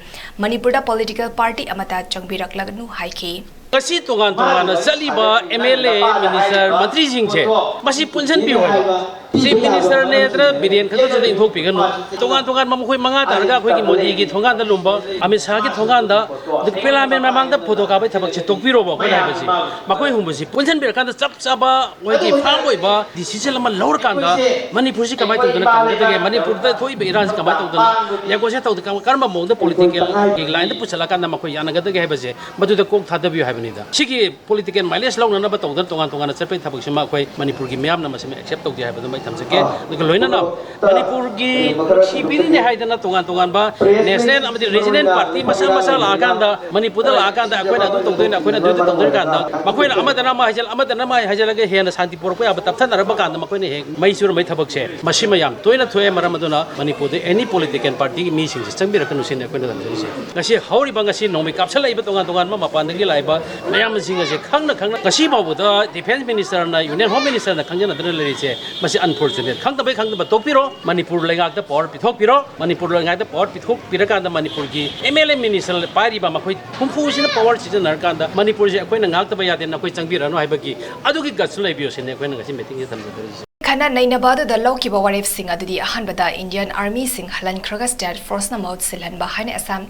ꯃꯅꯤꯄꯨꯔꯗ ꯄꯣꯂꯤꯇꯤꯀꯦꯜ ꯄꯥꯔꯇꯤ ꯑꯃꯠꯇ ꯆꯪꯕꯤꯔꯛꯂꯒꯅꯨ ꯍꯥꯏꯈꯤ꯫ ꯉꯁꯤ ꯇꯣꯉꯥꯟ ꯇꯣꯉꯥꯟꯅ ꯆꯠꯂꯤꯕ ꯑꯦꯝ ꯑꯦꯜ ꯑꯦ, ꯃꯤꯅꯤꯁꯇꯔ, ꯃꯟꯇ꯭ꯔꯤꯁꯤꯡꯁꯦ ꯃꯁꯤ ꯄꯨꯟꯁꯤꯟꯕꯤꯌꯨ ꯍꯥꯏꯕ꯫ ꯆꯤꯐ ꯃꯤꯅꯤꯁꯇꯔꯅꯦꯗꯅ ꯕꯤꯔꯦꯟ ꯈꯛꯇꯁꯨ ꯏꯟꯊꯣꯛꯄꯤꯒꯅꯨ꯫ ꯇꯣꯉꯥꯟ ꯇꯣꯉꯥꯟꯕ ꯃꯈꯣꯏ ꯃꯉꯥ ꯇꯥꯔꯒ ꯑꯩꯈꯣꯏꯒꯤ ꯃꯣꯗꯤꯒꯤ ꯊꯣꯡꯒꯥꯟꯗ ꯂꯨꯝꯕ, ꯑꯃꯤꯠ ꯁꯥꯍꯒꯤ ꯊꯣꯡꯒꯥꯟꯗ, ꯑꯗꯨꯒ ꯄꯦꯂꯥꯃꯦꯟ ꯃꯃꯥꯡꯗ ꯐꯣꯇꯣ ꯀꯥꯞꯄꯒꯤ ꯊꯕꯛꯁꯦ ꯇꯣꯛꯄꯤꯔꯣꯕ꯫ ꯑꯩꯈꯣꯏꯅ ꯍꯥꯏꯕꯁꯤ ꯃꯈꯣꯏ ꯑꯍꯨꯝꯕꯁꯤ ꯄꯨꯟꯁꯤꯟꯕꯤꯔꯀꯥꯟꯗ ꯆꯞ ꯆꯥꯕ ꯃꯣꯏꯒꯤ ꯐꯥꯝ ꯑꯣꯏꯕ ꯗꯤꯁꯤꯖꯟ ꯑꯃ ꯂꯧꯔꯀꯥꯟꯗ ꯃꯅꯤꯄꯨꯔꯁꯤ ꯀꯃꯥꯏꯅ ꯇꯧꯗꯅ ꯀꯟꯒꯗꯒꯦ, ꯃꯅꯤꯄꯨꯔꯗ ꯊꯣꯛꯏꯕ ꯏꯔꯥꯡꯁꯤ ꯀꯃꯥꯏꯅ ꯇꯧꯗꯅ ꯅꯦꯒꯣꯁꯤꯌꯦꯠ ꯇꯧꯗꯅ ꯀꯔꯝꯕ ꯃꯑꯣꯡꯗ ꯄꯣꯂꯤꯇꯤꯀꯦꯜꯒꯤ ꯂꯥꯏꯟꯗ ꯄꯨꯁꯤꯜꯂꯀꯥꯟꯗ ꯃꯈꯣꯏ ꯌꯥꯅꯒꯗꯒꯦ ꯍꯥꯏꯕꯁꯦ ꯃꯗꯨꯗ ꯀꯣꯛ ꯊꯥꯗꯕꯤꯌꯨ ꯍꯥꯏꯕꯅꯤꯗ꯫ ꯁꯤꯒꯤ ꯄꯣꯂꯤꯇꯤꯀꯦꯜ ꯃꯥꯏꯂꯦꯖ ꯂꯧꯅꯅꯕ ꯇꯧꯗꯅ ꯇꯣꯉꯥꯟ ꯇꯣꯉꯥꯟꯅ ꯆꯠꯄꯒꯤ ꯊꯕꯛꯁꯤꯃ ꯑꯩꯈꯣꯏ ꯃꯅꯤꯄꯨꯔꯒꯤ ꯃꯤꯌꯥꯝꯅ ꯃꯁꯤꯃ ꯑꯦꯛꯁꯦꯞ ꯇꯧꯗꯦ ꯍꯥꯏꯕꯗꯨꯃ ꯑꯩ ꯊꯝꯖꯒꯦ꯫ ꯑꯗꯨꯒ ꯂꯣꯏꯅꯅ ꯃꯅꯤꯄꯨꯔꯒꯤ ꯅꯨꯡꯁꯤꯕꯤꯔꯤꯅꯦ ꯍꯥꯏꯗꯅ ꯇꯣꯉꯥꯟ ꯇꯣꯉꯥꯟꯕ ꯅꯦꯁꯅꯦꯜ ꯑꯃꯗꯤ ꯔꯤꯖꯅꯦꯜ ꯄꯥꯔꯇꯤ ꯃꯁꯥ ꯃꯁꯥ ꯂꯥꯛꯑꯀꯥꯟꯗ, ꯃꯅꯤꯄꯨꯔꯗ ꯂꯥꯛꯑꯀꯥꯟꯗ ꯑꯩꯈꯣꯏꯅ ꯑꯗꯨ ꯇꯧꯗꯣꯏꯅꯦ, ꯑꯩꯈꯣꯏꯅ ꯑꯗꯨ ꯇꯧꯗꯣꯏꯅꯦ ꯀꯥꯟꯗ ꯃꯈꯣꯏꯅ ꯑꯃꯗꯅ ꯑꯃ ꯍꯥꯏꯖꯜ, ꯑꯃꯗꯅ ꯑꯃ ꯍꯥꯏꯖꯜꯂꯒ ꯍꯦꯟꯅ ꯁꯥꯟꯇꯤ ꯄꯨꯔꯛꯄ ꯌꯥꯕ ꯇꯞꯊꯅꯔꯛꯄ ꯀꯥꯟꯗ ꯃꯈꯣꯏꯅ ꯍꯦꯛ ꯃꯩ ꯆꯨꯔꯝꯕꯩ ꯊꯕꯛꯁꯦ ꯃꯁꯤꯃ ꯌꯥꯝ ꯇꯣꯏꯅ ꯊꯣꯛꯑꯦ꯫ ꯃꯔꯝ ꯑꯗꯨꯅ ꯃꯅꯤꯄꯨꯔꯗ ꯑꯦꯅꯤ ꯄꯣꯂꯤꯇꯤꯀꯦꯜ ꯄꯥꯔꯇꯤꯒꯤ ꯃꯤꯁꯤꯡꯁꯦ ꯆꯪꯕꯤꯔꯛꯀꯅꯨ ꯁꯤꯅꯤ ꯑꯩꯈꯣꯏꯅ ꯇꯝꯖꯔꯤꯁꯦ꯫ ꯉꯁꯤ ꯍꯧꯔꯤꯕ, ꯉꯁꯤ ꯅꯣꯡꯃꯩ ꯀꯥꯞꯁꯤꯜꯂꯛꯏꯕ ꯇꯣꯉꯥꯟ ꯇꯣꯉꯥꯟꯕ ꯃꯄꯥꯟꯗꯒꯤ ꯂꯥꯛꯏꯕ ꯃꯌꯥꯝꯁꯤꯡ ꯑꯁꯦ ꯈꯪꯅ ꯈꯪꯅ ꯉꯁꯤ ꯐꯥꯎꯕꯗ ꯗꯤꯐꯦꯟꯁ ꯃꯤꯅꯤꯁꯇꯔꯅ, ꯌꯨꯅꯤꯌꯟ ꯍꯣꯝ ꯃꯤꯅꯤꯁꯇꯔꯅ ꯈꯪꯖꯅꯗꯅ ꯂꯩꯔꯤꯁꯦ, ꯃꯁꯤ ꯑꯟꯐꯣꯔꯆꯨꯅꯦꯠ꯫ ꯈꯪꯗꯕꯩ ꯈꯪꯗꯕ ꯇꯣꯛꯄꯤꯔꯣ꯫ ꯃꯅꯤꯄꯨꯔ ꯂꯩꯉꯥꯛꯇ ꯄꯥꯋꯔ ꯄꯤꯊꯣꯛꯄꯤꯔꯣ꯫ ꯃꯅꯤꯄꯨꯔ ꯂꯩꯉꯥꯛꯇ ꯄꯥꯋꯔ ꯄꯤꯊꯣꯛꯄꯤꯔꯀꯥꯟꯗ ꯃꯅꯤꯄꯨꯔꯒꯤ ꯑꯦꯝ ꯑꯦꯜ ꯑꯦ ꯃꯤꯅꯤꯁꯇꯔ ꯄꯥꯏꯔꯤꯕ ꯃꯈꯣꯏ ꯍꯨꯝꯐꯨꯁꯤꯅ ꯄꯥꯋꯔ ꯁꯤꯖꯤꯟꯅꯔꯀꯥꯟꯗ ꯃꯅꯤꯄꯨꯔꯁꯦ ꯑꯩꯈꯣꯏꯅ ꯉꯥꯛꯇꯕ ꯌꯥꯗꯦ, ꯅꯈꯣꯏ ꯆꯪꯕꯤꯔꯅꯨ ꯍꯥꯏꯕꯒꯤ ꯑꯗꯨꯒꯤ ꯒꯠꯁꯨ ꯂꯩꯕꯤꯌꯨ ꯁꯤꯅꯤ ꯑꯩꯈꯣꯏꯅ ꯉꯁꯤ ꯃꯤꯇꯤꯡꯁꯤꯗ ꯊꯝꯖꯗꯣꯔꯤꯁꯦ꯫ ꯑꯅ ꯅꯩꯅꯕ ꯑꯗꯨꯗ ꯂꯧꯈꯤꯕ ꯋꯥꯔꯦꯞꯁꯤꯡ ꯑꯗꯨꯗꯤ ꯑꯍꯥꯟꯕꯗ Indian Armyꯁꯤꯡ ꯍꯜꯍꯟꯈ꯭ꯔꯒ State Forceꯅ ꯃꯍꯨꯠ ꯁꯤꯜꯍꯟꯕ ꯍꯥꯏꯅ Assam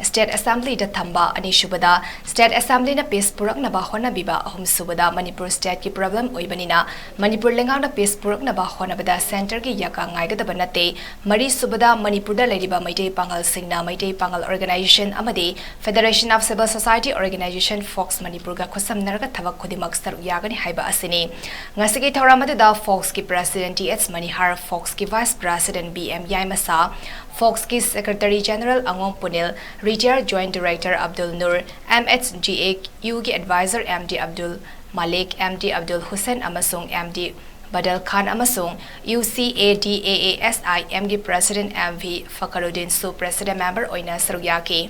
State Assemblyꯗ ꯊꯝꯕ, ꯑꯅꯤꯁꯨꯕꯗ State Assemblyꯅ peace ꯄꯨꯔꯛꯅꯕ ꯍꯣꯠꯅꯕꯤꯕ, ꯑꯍꯨꯝꯁꯨꯕꯗ ꯃꯅꯤꯄꯨꯔ stateꯀꯤ problem ꯑꯣꯏꯕꯅꯤꯅ ꯃꯅꯤꯄꯨꯔ ꯂꯩꯉꯥꯛꯅ peace ꯄꯨꯔꯛꯅꯕ ꯍꯣꯠꯅꯕꯗ centreꯒꯤ ꯌꯥꯀꯥ ꯉꯥꯏꯒꯗꯕ ꯅꯠꯇꯦ, ꯃꯔꯤꯁꯨꯕꯗ ꯃꯅꯤꯄꯨꯔꯗ ꯂꯩꯔꯤꯕ ꯃꯩꯇꯩ ꯄꯥꯉꯜꯁꯤꯡꯅ ꯃꯩꯇꯩ ꯄꯥꯉꯜ organization ꯑꯃꯗꯤ Federation of Civil Society Organization FOCS ꯃꯅꯤꯄꯨꯔꯒ ꯈꯨꯠꯁꯝꯅꯔꯒ ꯊꯕꯛ ꯈꯨꯗꯤꯡꯃꯛ ꯁꯔꯨꯛ ꯌꯥꯒꯅꯤ ꯍꯥꯏꯕ ꯑꯁꯤꯅꯤ꯫ ꯉꯁꯤꯒꯤ ꯊꯧꯔꯝ ꯑꯗꯨꯗ ꯐꯣꯛꯁꯀꯤ President ꯇꯤ ꯑꯦꯁ ꯃꯅꯤꯍꯥꯔ, ꯐꯣꯛꯁꯀꯤ Vice President B M Yaimasa, ꯐꯣꯛꯁꯀꯤ Secretary General ꯑꯉꯣꯝ Punil, Retired Joint Director Abdul Nur, M H G A ꯌꯨꯒꯤ Advisor M D Abdul Malik, M D Abdul Hussain ꯑꯃꯁꯨꯡ ꯑꯦꯝ ꯗꯤ ꯕꯗꯜ ꯈꯥꯟ ꯑꯃꯁꯨꯡ ꯌꯨ ꯁꯤ ꯑꯦ ꯗꯤ ꯑꯦ ꯑꯦ ꯑꯦꯁ ꯑꯥꯏ ꯑꯦꯝꯒꯤ President ꯑꯦꯝ ꯚꯤ ꯐꯀꯔꯨꯗꯤꯟꯁꯨ President Member ꯑꯣꯏꯅ ꯁꯔꯨꯛ ꯌꯥꯈꯤ꯫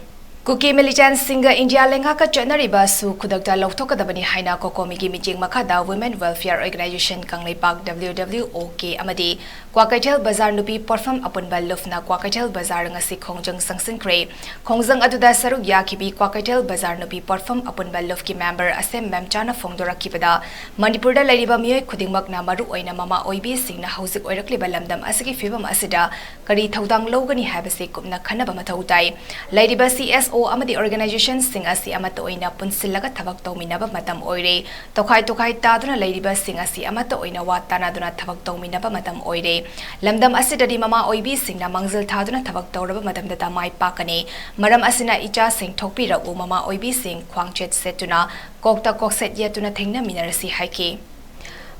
ꯀꯨꯀꯤ militantꯁꯤꯡꯒ ꯏꯟꯗꯤꯌꯥ ꯂꯩꯉꯥꯛꯀ ꯆꯠꯅꯔꯤꯕ ꯑꯁꯨ ꯈꯨꯗꯛꯇ ꯂꯧꯊꯣꯛꯀꯗꯕꯅꯤ ꯍꯥꯏꯅ ꯀꯣꯀꯣꯃꯤꯒꯤ ꯃꯤꯠꯌꯦꯡ ꯃꯈꯥꯗ Women Welfare Organization Kangleipak, W W ꯑꯣ ꯀꯦ, ꯑꯃꯗꯤ ꯀ꯭ꯋꯥꯀꯩꯊꯦꯜ ꯕꯖꯥꯔ ꯅꯨꯄꯤ ꯄꯣꯠꯐꯝ ꯑꯄꯨꯟꯕ ꯂꯨꯞꯅ ꯀ꯭ꯋꯥꯀꯩꯊꯦꯜ ꯕꯖꯥꯔ ꯉꯁꯤ ꯈꯣꯡꯖꯪ ꯆꯪꯁꯤꯟꯈ꯭ꯔꯦ꯫ ꯈꯣꯡꯖꯪ ꯑꯗꯨꯗ ꯁꯔꯨꯛ ꯌꯥꯈꯤꯕꯤ ꯀ꯭ꯋꯥꯀꯩꯊꯦꯜ ꯕꯖꯥꯔ ꯅꯨꯄꯤ ꯄꯣꯠꯐꯝ ꯑꯄꯨꯟꯕ ꯂꯨꯞꯀꯤ member ꯑꯁꯦꯝ ꯃꯦꯝꯆꯥꯅ ꯐꯣꯡꯗꯣꯔꯛꯈꯤꯕꯗ, ꯃꯅꯤꯄꯨꯔꯗ ꯂꯩꯔꯤꯕ ꯃꯤꯑꯣꯏ ꯈꯨꯗꯤꯡꯃꯛꯅ, ꯃꯔꯨꯑꯣꯏꯅ ꯃꯃꯥ ꯑꯣꯏꯕꯤꯁꯤꯡꯅ ꯍꯧꯖꯤꯛ ꯑꯣꯏꯔꯛꯂꯤꯕ ꯂꯝꯗꯝ ꯑꯁꯤꯒꯤ ꯐꯤꯕꯝ ꯑꯁꯤꯗ ꯀꯔꯤ ꯊꯧꯗꯥꯡ ꯂꯧꯒꯅꯤ ꯍꯥꯏꯕꯁꯤ ꯀꯨꯞꯅ ꯈꯟꯅꯕ ꯃꯊꯧ ꯇꯥꯏ꯫ ꯂꯩꯔꯤꯕ ꯁꯤ ꯑꯦꯁ ꯑꯣ ꯑꯃꯗꯤ organizationꯁꯤꯡ ꯑꯁꯤ ꯑꯃꯠꯇ ꯑꯣꯏꯅ ꯄꯨꯟꯁꯤꯜꯂꯒ ꯊꯕꯛ ꯇꯧꯃꯤꯟꯅꯕ ꯃꯇꯝ ꯑꯣꯏꯔꯦ꯫ ꯇꯣꯈꯥꯏ ꯇꯣꯈꯥꯏ ꯇꯥꯗꯨꯅ ꯂꯩꯔꯤꯕꯁꯤꯡ ꯑꯁꯤ ꯑꯃꯠꯇ ꯑꯣꯏꯅ ꯋꯥ ꯇꯥꯅꯗꯨꯅ ꯊꯕꯛ ꯇꯧꯃꯤꯟꯅꯕ ꯃꯇꯝ ꯑꯣꯏꯔꯦ꯫ ꯂꯝꯗꯝ ꯑꯁꯤꯗꯗꯤ ꯃꯃꯥ ꯑꯣꯏꯕꯤꯁꯤꯡꯅ ꯃꯥꯡꯖꯤꯜ ꯊꯥꯗꯨꯅ ꯊꯕꯛ ꯇꯧꯔꯕ ꯃꯇꯝꯗꯇ ꯃꯥꯏ ꯄꯥꯛꯀꯅꯤ꯫ ꯃꯔꯝ ꯑꯁꯤꯅ ꯏꯆꯥꯁꯤꯡ ꯊꯣꯛꯄꯤꯔꯛꯎ, ꯃꯃꯥ ꯑꯣꯏꯕꯤꯁꯤꯡ ꯈ꯭ꯋꯥꯡꯆꯦꯠ ꯁꯦꯠꯇꯨꯅ, ꯀꯣꯛꯇ ꯀꯣꯛꯁꯦꯠ ꯌꯦꯠꯇꯨꯅ ꯊꯦꯡꯅꯃꯤꯟꯅꯔꯁꯤ ꯍꯥꯏꯈꯤ꯫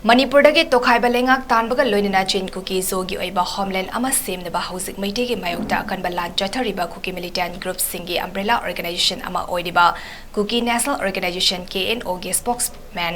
ꯃꯅꯤꯄꯨꯔꯗꯒꯤ ꯇꯣꯈꯥꯏꯕ ꯂꯩꯉꯥꯛ ꯇꯥꯟꯕꯒ ꯂꯣꯏꯅꯅ ꯆꯤꯟ ꯀꯨꯀꯤ ꯖꯣꯒꯤ ꯑꯣꯏꯕ homeland ꯑꯃ ꯁꯦꯝꯅꯕ ꯍꯧꯖꯤꯛ ꯃꯩꯇꯩꯒꯤ ꯃꯥꯌꯣꯛꯇ ꯑꯀꯟꯕ ꯂꯥꯟ ꯆꯠꯊꯔꯤꯕ ꯀꯨꯀꯤ militant groupꯁꯤꯡꯒꯤ umbrella organization ꯑꯃ ꯑꯣꯏꯔꯤꯕ Kuki National Organization, K N ꯑꯣꯒꯤ spokesman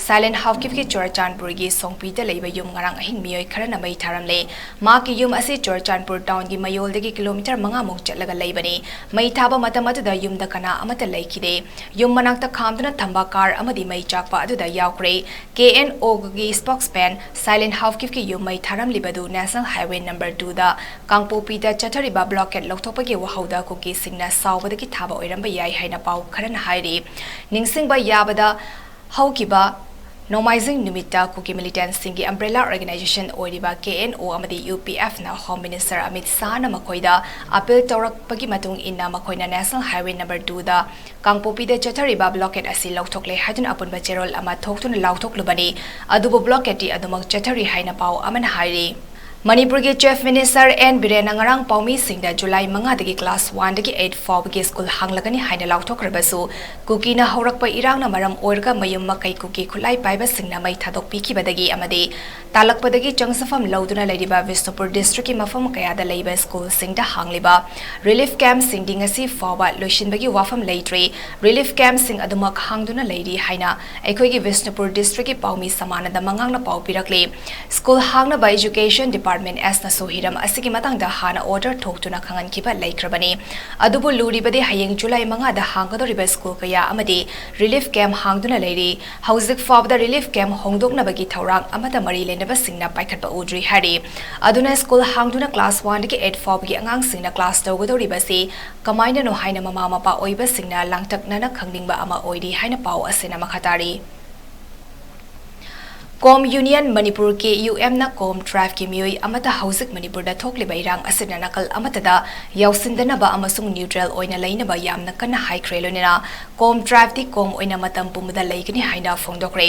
ꯁꯥꯏꯂꯦꯟ ꯍꯥꯎꯀꯤꯞꯀꯤ ꯆꯨꯔꯆꯥꯟꯄꯨꯔꯒꯤ ꯁꯣꯡꯄꯤꯗ ꯂꯩꯕ ꯌꯨꯝ ꯉꯔꯥꯡ ꯑꯍꯤꯡ ꯃꯤꯑꯣꯏ ꯈꯔꯅ ꯃꯩ ꯊꯥꯔꯝꯂꯦ꯫ ꯃꯍꯥꯛꯀꯤ ꯌꯨꯝ ꯑꯁꯤ ꯆꯨꯔꯆꯥꯟꯄꯨꯔ townꯒꯤ ꯃꯌꯣꯜꯗꯒꯤ kilometre ꯃꯉꯥꯃꯨꯛ ꯆꯠꯂꯒ ꯂꯩꯕꯅꯤ꯫ ꯃꯩ ꯊꯥꯕ ꯃꯇꯝ ꯑꯗꯨꯗ ꯌꯨꯝꯗ ꯀꯅꯥ ꯑꯃꯠꯇ ꯂꯩꯈꯤꯗꯦ꯫ ꯌꯨꯝ ꯃꯅꯥꯛꯇ ꯈꯥꯝꯗꯨꯅ ꯊꯝꯕ car ꯑꯃꯗꯤ ꯃꯩ ꯆꯥꯛꯄ ꯑꯗꯨꯗ ꯌꯥꯎꯈ꯭ꯔꯦ꯫ ꯀꯦ ꯑꯦꯟ ꯑꯣꯒꯤ spokesman ꯁꯥꯏꯂꯦꯟ ꯍꯥꯎꯀꯤꯞꯀꯤ ꯌꯨꯝ ꯃꯩ ꯊꯥꯔꯝꯂꯤꯕꯗꯨ National Highway number twoꯗ ꯀꯥꯡꯄꯣꯛꯄꯤꯗ ꯆꯠꯊꯔꯤꯕ blockade ꯂꯧꯊꯣꯛꯄꯒꯤ ꯋꯥꯍꯧꯗ ꯀꯨꯀꯤꯁꯤꯡꯅ ꯁꯥꯎꯕꯗꯒꯤ ꯊꯥꯕ ꯑꯣꯏꯔꯝꯕ ꯌꯥꯏ ꯍꯥꯏꯅ ꯄꯥꯎ ꯈꯔꯅ ꯍꯥꯏꯔꯤ꯫ ꯅꯤꯡꯁꯤꯡꯕ ꯌꯥꯕꯗ, ꯍꯧꯈꯤꯕ ꯅꯣꯡꯃꯥꯏꯖꯤꯡ ꯅꯨꯃꯤꯠꯇ ꯀꯨꯀꯤ ꯃꯤꯂꯤꯇꯦꯟꯠꯁꯤꯡꯒꯤ ꯑꯝꯕ꯭ꯔꯦꯂꯥ ꯑꯣꯔꯒꯅꯥꯏꯖꯦꯁꯟ ꯑꯣꯏꯔꯤꯕ ꯀꯦ ꯑꯦꯟ ꯑꯣ ꯑꯃꯗꯤ ꯌꯨ ꯄꯤ ꯑꯦꯐꯅ ꯍꯣꯝ ꯃꯤꯅꯤꯁꯇꯔ ꯑꯃꯤꯠ ꯁꯥꯍꯅ ꯃꯈꯣꯏꯗ ꯑꯄꯤꯜ ꯇꯧꯔꯛꯄꯒꯤ ꯃꯇꯨꯡ ꯏꯟꯅ ꯃꯈꯣꯏꯅ ꯅꯦꯁꯅꯦꯜ ꯍꯥꯏꯋꯦ ꯅꯝꯕꯔ ꯇꯨꯗ ꯀꯥꯡꯄꯣꯛꯄꯤꯗ ꯆꯠꯊꯔꯤꯕ ꯕ꯭ꯂꯣꯀꯦꯠ ꯑꯁꯤ ꯂꯧꯊꯣꯛꯂꯦ ꯍꯥꯏꯗꯨꯅ ꯑꯄꯨꯟꯕ ꯆꯦꯔꯣꯜ ꯑꯃ ꯊꯣꯛꯇꯨꯅ ꯂꯥꯎꯊꯣꯛꯂꯨꯕꯅꯤ꯫ ꯑꯗꯨꯕꯨ ꯕ꯭ꯂꯣꯀꯦꯠꯇꯤ ꯑꯗꯨꯃꯛ ꯆꯠꯊꯔꯤ ꯍꯥꯏꯅ ꯄꯥꯎ ꯑꯃꯅ ꯍꯥꯏꯔꯤ꯫ ꯃꯅꯤꯄꯨꯔꯒꯤ ꯆꯤꯐ ꯃꯤꯅꯤꯁꯇꯔ ꯑꯦꯟ ꯕꯤꯔꯦꯟꯅ ꯉꯔꯥꯡ ꯄꯥꯎꯃꯤꯁꯤꯡꯗ ꯖꯨꯂꯥꯏ ꯃꯉꯥꯗꯒꯤ ꯀ꯭ꯂꯥꯁ ꯋꯥꯟꯗꯒꯤ ꯑꯩꯠ ꯐꯥꯎꯕꯒꯤ ꯁ꯭ꯀꯨꯜ ꯍꯥꯡꯂꯒꯅꯤ ꯍꯥꯏꯅ ꯂꯥꯎꯊꯣꯛꯈ꯭ꯔꯕꯁꯨ, ꯀꯨꯀꯤꯅ ꯍꯧꯔꯛꯄ ꯏꯔꯥꯡꯅ ꯃꯔꯝ ꯑꯣꯏꯔꯒ ꯃꯌꯨꯝ ꯃꯀꯩ ꯀꯨꯀꯤ ꯈꯨꯠꯂꯥꯏ ꯄꯥꯏꯕꯁꯤꯡꯅ ꯃꯩ ꯊꯥꯗꯣꯛꯄꯤꯈꯤꯕꯗꯒꯤ ꯑꯃꯗꯤ ꯇꯥꯜꯂꯛꯄꯗꯒꯤ ꯆꯪꯖꯐꯝ ꯂꯧꯗꯨꯅ ꯂꯩꯔꯤꯕ ꯕꯤꯁꯅꯨꯄꯨꯔ ꯗꯤꯁꯇ꯭ꯔꯤꯛꯀꯤ ꯃꯐꯝ ꯀꯌꯥꯗ ꯂꯩꯕ ꯁ꯭ꯀꯨꯜꯁꯤꯡꯗ ꯍꯥꯡꯂꯤꯕ ꯔꯤꯂꯤꯐ ꯀꯦꯝꯞꯁꯤꯡꯗꯤ ꯉꯁꯤ ꯐꯥꯎꯕ ꯂꯣꯏꯁꯤꯟꯕꯒꯤ ꯋꯥꯐꯝ ꯂꯩꯇ꯭ꯔꯤ꯫ ꯔꯤꯂꯤꯐ ꯀꯦꯝꯞꯁꯤꯡ ꯑꯗꯨꯃꯛ ꯍꯥꯡꯗꯨꯅ ꯂꯩꯔꯤ ꯍꯥꯏꯅ ꯑꯩꯈꯣꯏꯒꯤ ꯕꯤꯁꯅꯨꯄꯨꯔ ꯗꯤꯁꯇ꯭ꯔꯤꯛꯀꯤ ꯄꯥꯎꯃꯤ ꯁꯃꯥꯅꯟꯗ ꯃꯉꯥꯡꯅ ꯄꯥꯎ ꯄꯤꯔꯛꯂꯤ꯫ ꯁ꯭ꯀꯨꯜ ꯍꯥꯡꯅꯕ ꯏꯖꯨꯀꯦꯁꯟ ꯗꯤꯄꯥꯔꯠꯃꯦꯟꯠ ꯑꯦꯁꯅꯁꯨ ꯍꯤꯔꯝ ꯑꯁꯤꯒꯤ ꯃꯇꯥꯡꯗ ꯍꯥꯟꯅ ꯑꯣꯔꯗꯔ ꯊꯣꯛꯇꯨꯅ ꯈꯪꯍꯟꯈꯤꯕ ꯂꯩꯈ꯭ꯔꯕꯅꯤ꯫ ꯑꯗꯨꯕꯨ ꯂꯨꯔꯤꯕꯗꯤ ꯍꯌꯦꯡ ꯖꯨꯂꯥꯏ ꯃꯉꯥꯗ ꯍꯥꯡꯒꯗꯧꯔꯤꯕ ꯁ꯭ꯀꯨꯜ ꯀꯌꯥ ꯑꯃꯗꯤ ꯔꯤꯂꯤꯐ ꯀꯦꯝꯞ ꯍꯥꯡꯗꯨꯅ ꯂꯩꯔꯤ꯫ ꯍꯧꯖꯤꯛ ꯐꯥꯎꯕꯗ ꯔꯤꯂꯤꯐ ꯀꯦꯝꯞ ꯍꯣꯡꯗꯣꯛꯅꯕꯒꯤ ꯊꯧꯔꯥꯡ ꯑꯃꯠꯇ ꯃꯔꯤ ꯂꯩꯅꯕꯁꯤꯡꯅ ꯄꯥꯏꯈꯠꯄ ꯎꯗ꯭ꯔꯤ ꯍꯥꯏꯔꯤ꯫ ꯑꯗꯨꯅ ꯁ꯭ꯀꯨꯜ ꯍꯥꯡꯗꯨꯅ ꯀ꯭ꯂꯥꯁ ꯋꯥꯟꯗꯒꯤ ꯑꯩꯠ ꯐꯥꯎꯕꯒꯤ ꯑꯉꯥꯡꯁꯤꯡꯅ ꯀ꯭ꯂꯥꯁ ꯇꯧꯒꯗꯧꯔꯤꯕꯁꯤ ꯀꯃꯥꯏꯅꯅꯣ ꯍꯥꯏꯅ ꯃꯃꯥ ꯃꯄꯥ ꯑꯣꯏꯕꯁꯤꯡꯅ ꯂꯥꯡꯇꯛꯅꯅ ꯈꯪꯅꯤꯡꯕ ꯑꯃ ꯑꯣꯏꯔꯤ ꯍꯥꯏꯅ ꯄꯥꯎ ꯑꯁꯤꯅ ꯃꯈꯥ ꯇꯥꯔꯤ꯫ ꯀꯣꯝ ꯌꯨꯅꯤꯌꯟ ꯃꯅꯤꯄꯨꯔ, ꯀꯦ ꯌꯨ ꯑꯦꯝꯅ ꯀꯣꯝ ꯇ꯭ꯔꯥꯏꯕꯀꯤ ꯃꯤꯑꯣꯏ ꯑꯃꯠꯇ ꯍꯧꯖꯤꯛ ꯃꯅꯤꯄꯨꯔꯗ ꯊꯣꯛꯂꯤꯕ ꯏꯔꯥꯡ ꯑꯁꯤꯗ ꯅꯥꯀꯜ ꯑꯃꯠꯇꯗ ꯌꯥꯎꯁꯤꯟꯗꯅꯕ ꯑꯃꯁꯨꯡ ꯅ꯭ꯌꯨꯇ꯭ꯔꯦꯜ ꯑꯣꯏꯅ ꯂꯩꯅꯕ ꯌꯥꯝꯅ ꯀꯟꯅ ꯍꯥꯏꯈ꯭ꯔꯦ꯫ ꯂꯣꯏꯅꯅ ꯀꯣꯝ ꯇ꯭ꯔꯥꯏꯕꯇꯤ ꯀꯣꯝ ꯑꯣꯏꯅ ꯃꯇꯝ ꯄꯨꯝꯕꯗ ꯂꯩꯒꯅꯤ ꯍꯥꯏꯅ ꯐꯣꯡꯗꯣꯛꯈ꯭ꯔꯦ꯫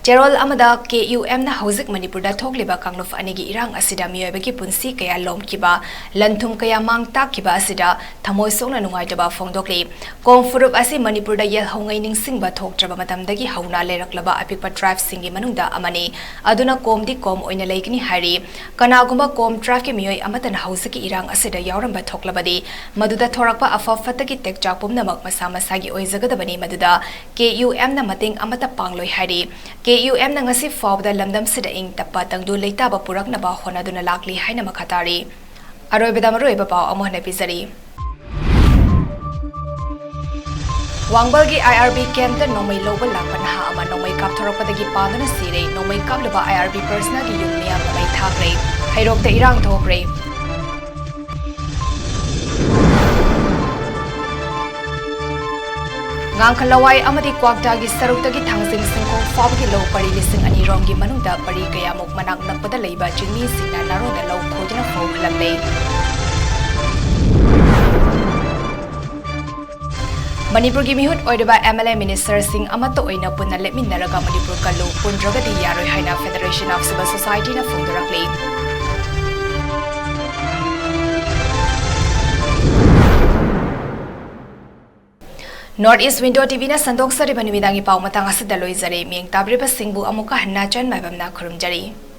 ꯆꯦꯔꯣꯜ ꯑꯃꯗ ꯀꯦ ꯌꯨ ꯑꯦꯝꯅ ꯍꯧꯖꯤꯛ ꯃꯅꯤꯄꯨꯔꯗ ꯊꯣꯛꯂꯤꯕ ꯀꯥꯡꯂꯨꯞ ꯑꯅꯤꯒꯤ ꯏꯔꯥꯡ ꯑꯁꯤꯗ ꯃꯤꯑꯣꯏꯕꯒꯤ ꯄꯨꯟꯁꯤ ꯀꯌꯥ ꯂꯣꯝꯈꯤꯕ, ꯂꯟ ꯊꯨꯝ ꯀꯌꯥ ꯃꯥꯡ ꯇꯥꯛꯈꯤꯕ ꯑꯁꯤꯗ ꯊꯃꯣꯏ ꯁꯣꯛꯅ ꯅꯨꯡꯉꯥꯏꯇꯕ ꯐꯣꯡꯗꯣꯛꯂꯤ꯫ ꯀꯣꯝ ꯐꯨꯔꯨꯞ ꯑꯁꯤ ꯃꯅꯤꯄꯨꯔꯗ ꯌꯦꯜꯍꯧꯉꯩ ꯅꯤꯡꯁꯤꯡꯕ ꯊꯣꯛꯇ꯭ꯔꯕ ꯃꯇꯝꯗꯒꯤ ꯍꯧꯅ ꯂꯩꯔꯛꯂꯕ ꯑꯄꯤꯛꯄ ꯇ꯭ꯔꯥꯏꯕꯁꯤꯡꯒꯤ ꯃꯅꯨꯡꯗ ꯑꯃꯅꯤ꯫ ꯑꯗꯨꯅ ꯀꯣꯝꯗꯤ ꯀꯣꯝ ꯑꯣꯏꯅ ꯂꯩꯒꯅꯤ ꯍꯥꯏꯔꯤ꯫ ꯀꯅꯥꯒꯨꯝꯕ ꯀꯣꯝ ꯇ꯭ꯔꯥꯏꯕꯀꯤ ꯃꯤꯑꯣꯏ ꯑꯃꯠꯇꯅ ꯍꯧꯖꯤꯛꯀꯤ ꯏꯔꯥꯡ ꯑꯁꯤꯗ ꯌꯥꯎꯔꯝꯕ ꯊꯣꯛꯂꯕꯗꯤ, ꯃꯗꯨꯗ ꯊꯣꯔꯛꯄ ꯑꯐ ꯐꯠꯇꯒꯤ ꯇꯦꯛꯆꯥꯛ ꯄꯨꯝꯅꯃꯛ ꯃꯁꯥ ꯃꯁꯥꯒꯤ ꯑꯣꯏꯖꯒꯗꯕꯅꯤ, ꯃꯗꯨꯗ ꯀꯦ ꯌꯨ ꯑꯦꯝꯅ ꯃꯇꯦꯡ ꯑꯃꯠꯇ ꯄꯥꯡꯂꯣꯏ ꯍꯥꯏꯔꯤ꯫ ꯀꯦ ꯌꯨ ꯑꯦꯝꯅ ꯉꯁꯤ ꯐꯥꯎꯕꯗ ꯂꯝꯗꯝꯁꯤꯗ ꯏꯪ ꯇꯞꯄ ꯇꯪꯗꯨ ꯂꯩꯇꯥꯕ ꯄꯨꯔꯛꯅꯕ ꯍꯣꯠꯅꯗꯨꯅ ꯂꯥꯛꯂꯤ ꯍꯥꯏꯅ ꯃꯈꯥ ꯇꯥꯔꯤ꯫ ꯑꯔꯣꯏꯕꯗ ꯃꯔꯨꯑꯣꯏꯕ ꯄꯥꯎ ꯑꯃꯨꯛ ꯍꯟꯅ ꯄꯤꯖꯔꯤ꯫ ꯋꯥꯡꯕꯜꯒꯤ ꯑꯥꯏ ꯑꯥꯔ ꯕꯤ ꯀꯦꯝꯞꯇ ꯅꯣꯡꯃꯩ ꯂꯧꯕ ꯂꯥꯛꯄ ꯅꯍꯥ ꯑꯃ ꯅꯣꯡꯃꯩ ꯀꯥꯞꯊꯣꯔꯛꯄꯗꯒꯤ ꯄꯥꯟꯗꯨꯅ ꯁꯤꯔꯦ꯫ ꯅꯣꯡꯃꯩ ꯀꯥꯞꯂꯤꯕ ꯑꯥꯏ ꯑꯥꯔ ꯕꯤ ꯄꯔꯁꯅꯦꯜꯒꯤ ꯌꯨꯝ ꯃꯤꯌꯥꯝꯅ ꯃꯩ ꯊꯥꯈ꯭ꯔꯦ꯫ ꯍꯩꯔꯣꯛꯇ ꯏꯔꯥꯡ ꯊꯣꯛꯈ꯭ꯔꯦ꯫ ꯀꯥꯡꯈꯜ ꯂꯋꯥꯏ ꯑꯃꯗꯤ ꯀ꯭ꯋꯥꯛꯇꯥꯒꯤ ꯁꯔꯨꯛꯇꯒꯤ ꯊꯥꯡꯖꯤꯡ ꯁꯤꯡꯈꯣꯡ ꯐꯥꯎꯕꯒꯤ ꯂꯧ ꯄꯔꯤ ꯂꯤꯁꯤꯡ ꯑꯅꯤ ꯔꯣꯝꯒꯤ ꯃꯅꯨꯡꯗ ꯄꯔꯤ ꯀꯌꯥꯃꯨꯛ ꯃꯅꯥꯛ ꯅꯛꯄꯗ ꯂꯩꯕ ꯆꯤꯡꯃꯤꯁꯤꯡꯅ ꯅꯥꯔꯣꯟꯗ ꯂꯧ ꯈꯣꯏꯗꯨꯅ ꯐꯧ ꯍꯨꯜꯂꯝꯂꯦ꯫ ꯃꯅꯤꯄꯨꯔꯒꯤ ꯃꯤꯍꯨꯠ ꯑꯣꯏꯔꯤꯕ ꯑꯦꯝ ꯑꯦꯜ ꯑꯦ ꯃꯤꯅꯤꯁꯇꯔꯁꯤꯡ ꯑꯃꯠꯇ ꯑꯣꯏꯅ ꯄꯨꯟꯅ ꯂꯦꯞꯃꯤꯟꯅꯔꯒ ꯃꯅꯤꯄꯨꯔ ꯀꯜꯂꯨ, ꯄꯨꯟꯗ꯭ꯔꯒꯗꯤ ꯌꯥꯔꯣꯏ ꯍꯥꯏꯅ Federation of Civil Societyꯅ ꯐꯣꯡꯗꯣꯔꯛꯂꯤ꯫ North East Window TVꯅ ꯁꯟꯗꯣꯛꯆꯔꯤꯕ ꯅꯨꯃꯤꯗꯥꯡꯒꯤ ꯄꯥꯎ ꯃꯇꯥꯡ ꯑꯁꯤꯗ ꯂꯣꯏꯖꯔꯦ꯫ ꯃꯤꯠꯌꯦꯡ ꯇꯥꯕꯤꯔꯤꯕꯁꯤꯡꯕꯨ ꯑꯃꯨꯛꯀ ꯍꯟꯅ ꯆꯟ ꯃꯥꯏꯕꯝꯅ ꯈꯨꯔꯨꯝꯖꯔꯤ꯫